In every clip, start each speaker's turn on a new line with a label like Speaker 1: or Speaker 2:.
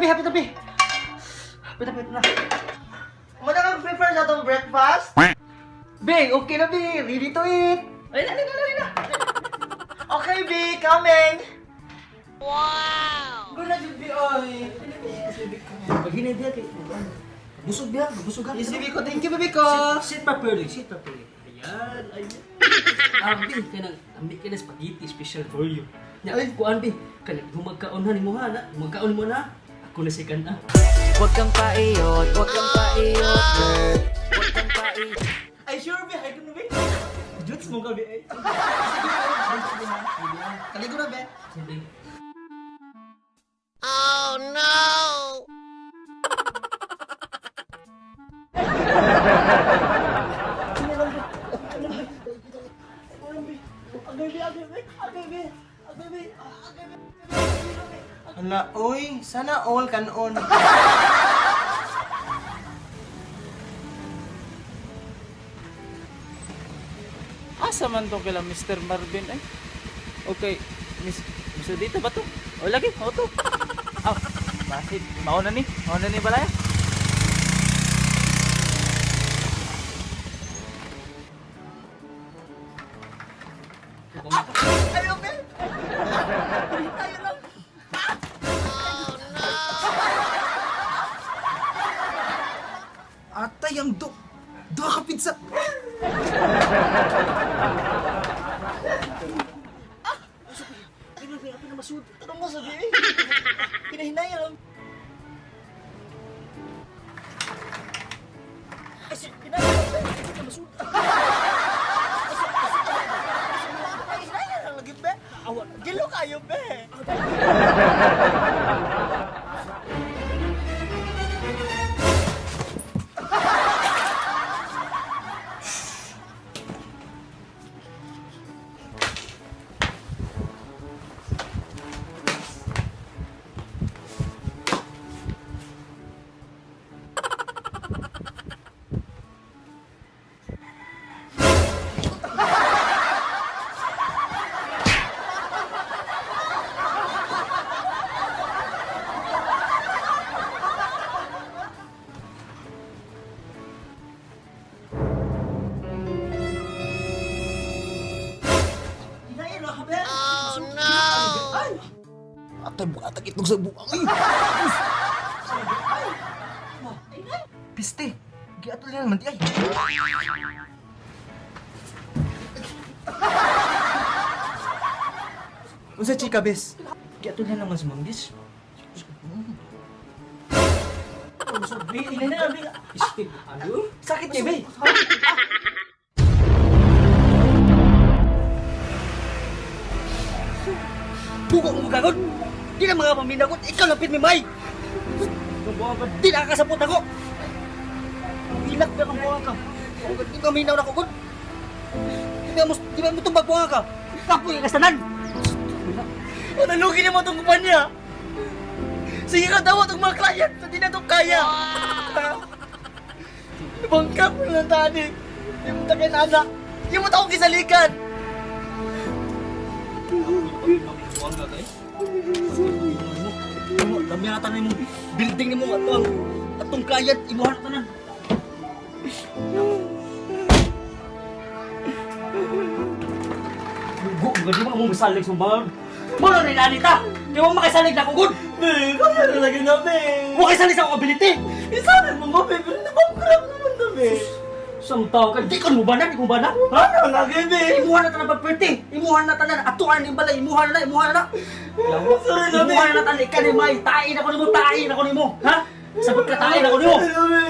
Speaker 1: Tabi, hapit tabi. Hapit tabi na.
Speaker 2: Muna kang prepare sa atong breakfast?
Speaker 1: Be, okay na be. Ready to eat. Ay, na, na, na, na.
Speaker 2: Okay, B, coming!
Speaker 1: Guna jud be oy. Paghinay diya kay. Busog biya, busog ka.
Speaker 2: Easy, B ko. Thank you, baby ko.
Speaker 1: Sit properly, sit properly. Ayan, ayan. Abi, kanang ambi ka na spaghetti special for you. Nya,
Speaker 2: Ay.
Speaker 1: kuan bi, kanang humagkaon ha nimo ha na, humagkaon mo na. Ako na si kan ah.
Speaker 3: Huwag kang paiyot, huwag kang paiyot, girl. Huwag kang paiyot.
Speaker 2: Ay, sure, B. Ay, kuno, B. Juts mo ka, B. Ay. Kaligo na, B.
Speaker 1: Sige.
Speaker 4: Hala, oy, sana all kanon.
Speaker 5: Asa man to kila Mr. Marvin ay? Okay, Miss Mr. Dito ba to? O lagi, o to. Aw, basit. Mauna ni. Mauna ni balaya.
Speaker 2: Ayaw, B. Ayaw lang.
Speaker 4: Atay ang do. Duha ka pizza.
Speaker 2: Tanong mo sa B. Hinahinay lang. Ay, hinay lang, B. Ay, hinay lang lagi, B. Gilo kayo, B. Hinay lang ka, B. Oh, no! Ay!
Speaker 4: Atay buka atag itlog sa buang ay. Piste. Giatol na naman di ay. Unsa chika bes?
Speaker 1: Giatol na naman sa manggis. Be, hinay na be. Isti, ano?
Speaker 2: Sakit niya, B.
Speaker 1: Buko mo gagod. Di na mga paminagot, ikaw lapit mi may. Di na kakasapot ako. Hilak na kang buha ka. Di ka minaw na ko gud. Di ba mo tumbag buha ka? Kapoy ka sanan.
Speaker 2: Nalugi na mo itong kumpanya. Sige ka daw itong mga client. Hindi na itong kaya. Bangkap mo lang tani. Hindi mo takin anak. Hindi mo takong kisalikan.
Speaker 1: Dami na tanan imong building nimo ato ang atong client imuha na tanan. Lugo, gadi mo mong masalig sa bag. Mo na rin anita. Di mo makasalig na ko gud.
Speaker 2: Be, kaya na lagi na, be.
Speaker 1: Mo kasalig sa akong ability.
Speaker 2: Isanin mo mo, be. Pero nabangkrap naman na, be.
Speaker 1: Sa tao ka, di ka mo ba na? Di ko ba na? Ha?
Speaker 2: Ano lagi, be?
Speaker 1: Imuha na tanan pagperte. Imuha na tanan. Atuan ni balay. Imuha na, imuha na.
Speaker 2: Sorry na, be.
Speaker 1: Imuha na tanan. Ikaw ni May. Tain ako nimo, tain ako nimo. Ha? Sabot ka, tain ako nimo.
Speaker 2: Sorry na, be.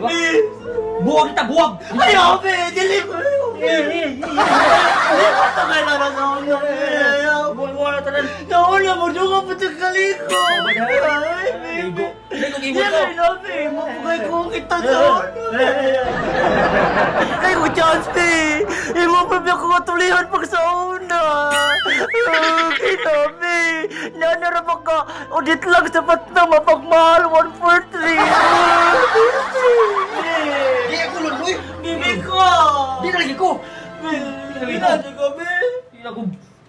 Speaker 2: Be.
Speaker 1: Buwag kita, buwag.
Speaker 2: Ayaw, be. Dili ko.
Speaker 1: Eh, eh, eh.
Speaker 2: Hindi mo ito kailangan sa una, be. Ayaw.
Speaker 1: Buwag na tanan.
Speaker 2: Nauna mo, doon ka pa sa kaliko. Ay, be.
Speaker 1: Ligo. Ligo, ligo
Speaker 2: Yan
Speaker 1: ko.
Speaker 2: ay nabi, mapugay ko kita sa una. Kay ko chance, be. Imo pa ba ko katulihan pag sa una. Okay na, be. Nanarap ka. Udit lang sapat na mapagmahal. 143.
Speaker 1: Di ako luloy.
Speaker 2: Bibi ko.
Speaker 1: Di na lagi ko.
Speaker 2: Bibi ko, be.
Speaker 1: Di na ako.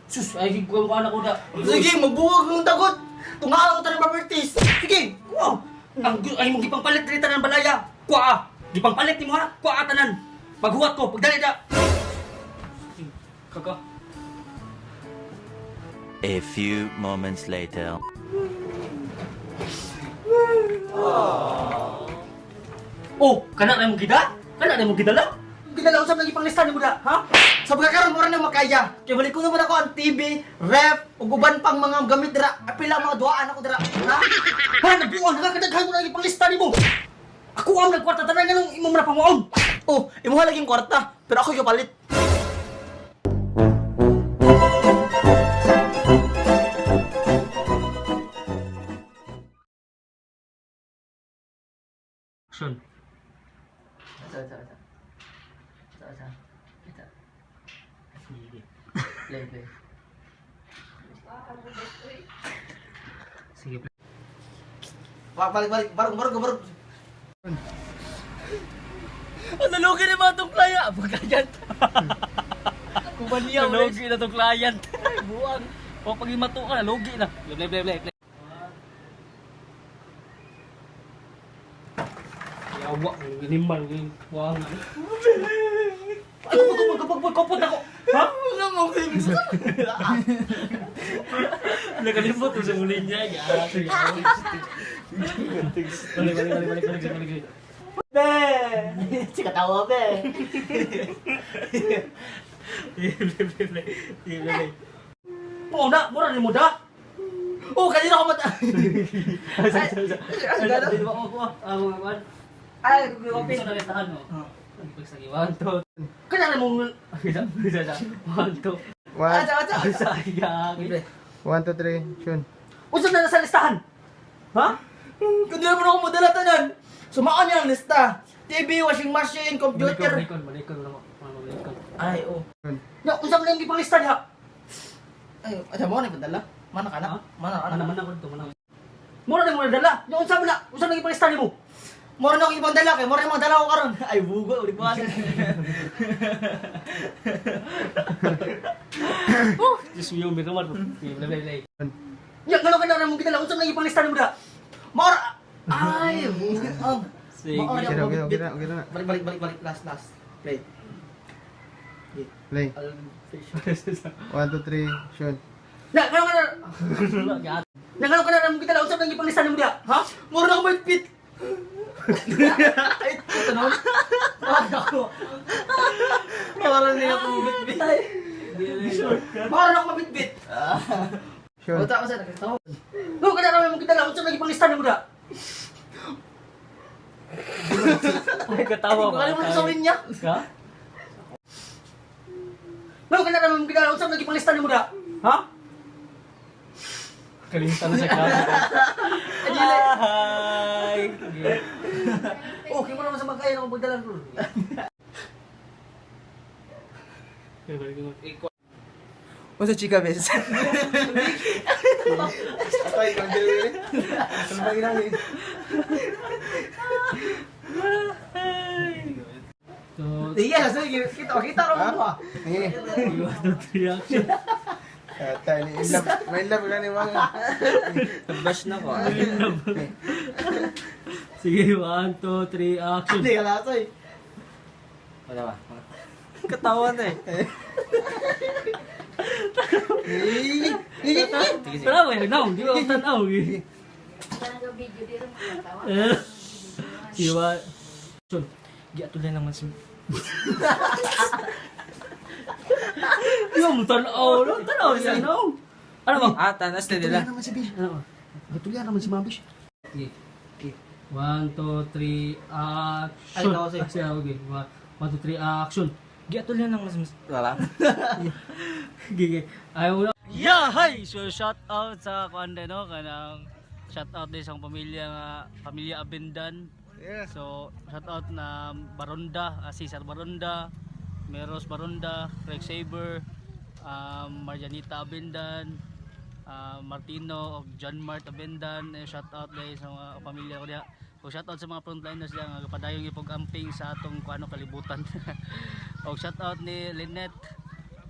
Speaker 1: Sus, ay ko ko anak ko da.
Speaker 2: Sige, magbuwag ng tagot. Tunga ako tayo properties.
Speaker 1: Sige, wow. Ang ay mong gipangpalit diri tanan balaya. Kuha. Gipangpalit nimo ha. Kuha tanan. Paghuwat ko, pagdali da. Kaka.
Speaker 6: A few moments later.
Speaker 1: Oh, kana na imong gida? Kana na imong gidala? Gidala usab lagi panglista nimo da, ha?
Speaker 2: Sa pagkakaroon mo na makaya. Kay balik ko naman ako ang TV, ref, ug uban pang mga gamit dira. Pila mga duaan ako dira. Ha?
Speaker 1: Ha, nagbuon ka kadaghan mo lagi panglista nimo. Ako ang nagkwarta tanan nganong imo man panguon.
Speaker 2: Oh, imuha laging kwarta, pero ako yung palit.
Speaker 1: Action.
Speaker 2: Ito, ito, ito. Ito, ito. Ito.
Speaker 1: Sige.
Speaker 2: Play, play.
Speaker 1: Sige.
Speaker 2: Balik, balik, barong, barong, barong.
Speaker 5: Ang nalugi na mga itong client. Pag client. Kumaniya.
Speaker 1: Nalugi na tong client.
Speaker 5: Buwang.
Speaker 1: O pag imato ka, nalugi na. Play, play, play, play. Yawa, animal, buwang. Ay, kupot, kupot, kupot, kupot ako. Ha? Nakalimot ko sa muli niya. Balik, balik, balik, balik, balik, balik, balik.
Speaker 2: Be! Sika tawa, be.
Speaker 1: Play, play, play, play. Play, play. Po na, mura ni mo da.
Speaker 2: Oh, kanina ako mata...
Speaker 1: Ay, di ba ako ah, mga man.
Speaker 2: Ay,
Speaker 1: Gusto na listahan mo. Pag 1, 2. Kaya na mo. Isa, isa, isa. 1, 2.
Speaker 4: One,
Speaker 2: Asa, asa, asa.
Speaker 1: Sayang.
Speaker 4: one, two, three, action.
Speaker 1: Unsa na nasa listahan? Ha?
Speaker 2: Kundi naman ako madala tanan. Sumaan niya ang lista. TV, washing machine, computer.
Speaker 1: Balikon, balikon, balikon.
Speaker 2: Ay, oh.
Speaker 1: Ya, unsa man ang ipanglista diha?
Speaker 2: Ay, asa mo na ipadala? Mana ka na?
Speaker 1: Ha?
Speaker 2: Mana ka na?
Speaker 1: Mana man ako dito, mana. Mura na mo dala. Ya, unsa man na? Unsa man ang ipanglista nimo?
Speaker 2: Mura na ako ipandala kay mura na mga dala ko karon. Ay, bugo, uli pa.
Speaker 1: Diyos mio, mira man. Play, play, play. Ya, ngano ka na mo gidala? Unsa man ang ipanglista nimo da?
Speaker 2: Mura. Ay, bugo. Oh.
Speaker 1: Sige.
Speaker 2: Maura
Speaker 4: Okay na, okay na, okay na, okay na.
Speaker 2: Balik, balik, balik, balik. Last, last. Play.
Speaker 4: Play. One, two, three, action.
Speaker 1: Ya, ngano ka na? Ya, ngano ka na mo gidala? Unsa man ang ipanglista nimo da? Ha?
Speaker 2: Mura na ako may pit. Ay, ito nun. Mura na ako. Mura na ako mabitbit. Mura na ako mabitbit.
Speaker 4: Action.
Speaker 2: Buta ako sa nakatawa.
Speaker 1: Ngano ka na mo gidala? Unsa man ang ipanglista nimo da? Ay, katawa
Speaker 2: Hindi ko alam sa ulit niya.
Speaker 1: Ha? Ngano ka na mo gidala? Unsa man ang ipanglista nimo da? Ha? Kalimutan na sa klase. Hi! Okay mo naman sa magkaya ng pagdala ko.
Speaker 4: Unsa chika, bes? Atay, kang dili. Ano ba ginagawa?
Speaker 2: Sige, sige. Kita, kita ro mo.
Speaker 4: Eh.
Speaker 1: Reaction.
Speaker 4: Atay, ni in love. May love ka ni mga.
Speaker 5: Bash na ko.
Speaker 1: Sige, 1, 2, 3, action.
Speaker 2: Hindi ka lasoy.
Speaker 5: Wala ba? Katawa na eh.
Speaker 1: Tara, wait, now, di ba tanaw?
Speaker 7: Parang video dito makatawa.
Speaker 1: Sige, one. Action. Giatuloy naman si... Yung tanaw, no? Tanaw siya, no? Ano ba?
Speaker 5: Ah, tanas na nila.
Speaker 4: Gatulian naman si Bish.
Speaker 1: Ano ba?
Speaker 4: Gatulian naman si Mabish.
Speaker 1: Sige. Okay. 1, 2, 3, action.
Speaker 2: Ay, ikaw, sige.
Speaker 1: Ah, sige, okay. 1, 2, 3, action. Giatuloy lang mas...
Speaker 5: Wala.
Speaker 1: Gigi. Ayaw na. Yeah, hi! So, shout out sa kuan din, no? Kanang shout out din sa akong pamilya nga pamilya Abendan.
Speaker 4: Yeah.
Speaker 1: So, shout out na Baronda, Cesar Baronda, Meros Baronda, Rex Saber, Marianita Abendan, Martino og John Mart Abendan. Eh, shout out din sa mga pamilya ko diha. O shout out sa mga frontliners diha nga padayong ipog-amping sa atong kuano kalibutan. Og shout out ni Lynette.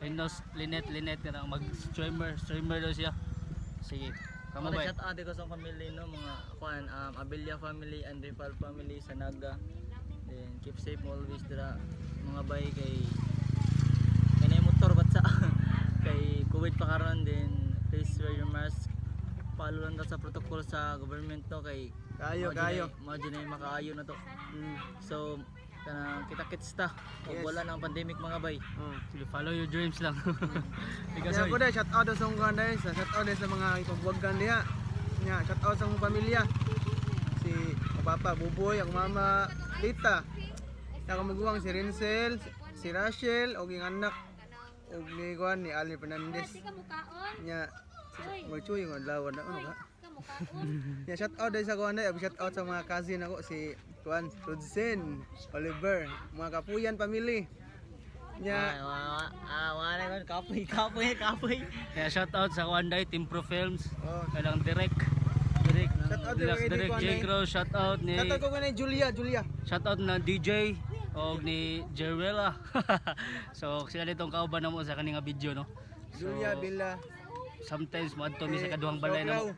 Speaker 5: Linos, Linet, Linet kanang mag streamer, streamer daw siya. Sige. Kamo
Speaker 2: Kamo
Speaker 5: ba?
Speaker 2: shout out ko sa family no, mga kuan, Abella family and Rifal family sa Naga. Then keep safe always dira mga bay kay kay na motor bat sa kay COVID pa karon, then please wear your mask. Follow lang ta sa protocol sa government no, kay
Speaker 4: Kayo, kayo.
Speaker 2: Mao jud na makaayo na to. So kanang kita-kits ta. Ug wala na ang pandemic, mga bay.
Speaker 4: Oh.
Speaker 5: Sige, follow your dreams lang. Ikaw,
Speaker 4: Kaya
Speaker 5: Soy.
Speaker 4: ko dahil, shout out sa akong dahil, sa shout out sa mga ipagbuwagkan diha. Nya, shout out sa akong pamilya. Si akong papa Buboy, akong mama Lita. Sa akong maguwang si Renzel, si Rachel, og iyang anak og ni kuan ni Ali Fernandez. Nya, magchuy yung adlaw na ano ka. Nya, shout out dahil sa kuan dahil, shout out sa mga cousin ako si kuan Rudsen, Oliver, mga Kapuyan family. Nya,
Speaker 2: Ah, ah, wala na kapoy, kapoy, kapoy.
Speaker 5: Kaya shout out sa Kwanday, Team Pro Films.
Speaker 4: Oh.
Speaker 5: Kailang Direk. Direk.
Speaker 4: Shout out
Speaker 5: Direk,
Speaker 4: kay
Speaker 5: Direk
Speaker 4: Kuan
Speaker 5: J.
Speaker 4: day.
Speaker 5: Crow, shout out ni
Speaker 4: Shout out ko kanay Julia, Julia.
Speaker 5: shout out na DJ og ni Jerwela. So sila ditong kauban namo sa kaning nga video no. So,
Speaker 4: Julia Villa.
Speaker 5: Sometimes moadto mi sa kaduhang balay
Speaker 4: Eh,
Speaker 5: namo.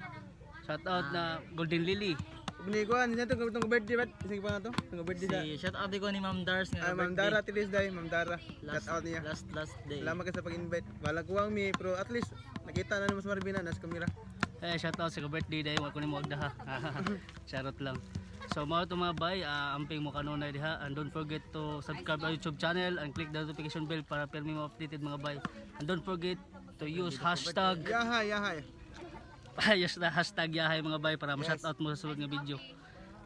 Speaker 5: Shout out na Golden Lily.
Speaker 4: Ni kuan, sa itong itong birthday ba? Sige pa nga to. Itong birthday sa.
Speaker 2: Si shout out ko ni Ma'am Dars nga
Speaker 4: Ah, Ma'am
Speaker 2: birthday.
Speaker 4: Dara Tilis day, Ma'am Dara.
Speaker 2: Last,
Speaker 4: Shout out niya.
Speaker 2: last last day.
Speaker 4: Salamat ka sa pag-invite. Wala kuwang mi, pero at least nakita na ni Mas Marvina nas kamera.
Speaker 5: Eh, shout out sa birthday dahil wala ko ni mo agdaha. Charot lang. So mao to mga bay, amping mo kanunay diha, and don't forget to subscribe our YouTube channel and click the notification bell para permi mo updated, mga bay. And don't forget to use hashtag
Speaker 4: Yahay, yahay.
Speaker 5: use the hashtag yahay, mga bay, para ma-shout out mo sa sunod nga video.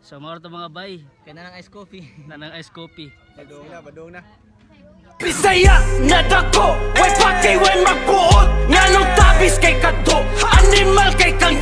Speaker 5: So mao to, mga bay,
Speaker 2: Kaya na ng ice coffee.
Speaker 5: nanang ice coffee.
Speaker 4: Badong na, badong na.
Speaker 8: Bisaya nga dako, way pati way magbuot. Nganong tabis kay kado, animal kay kang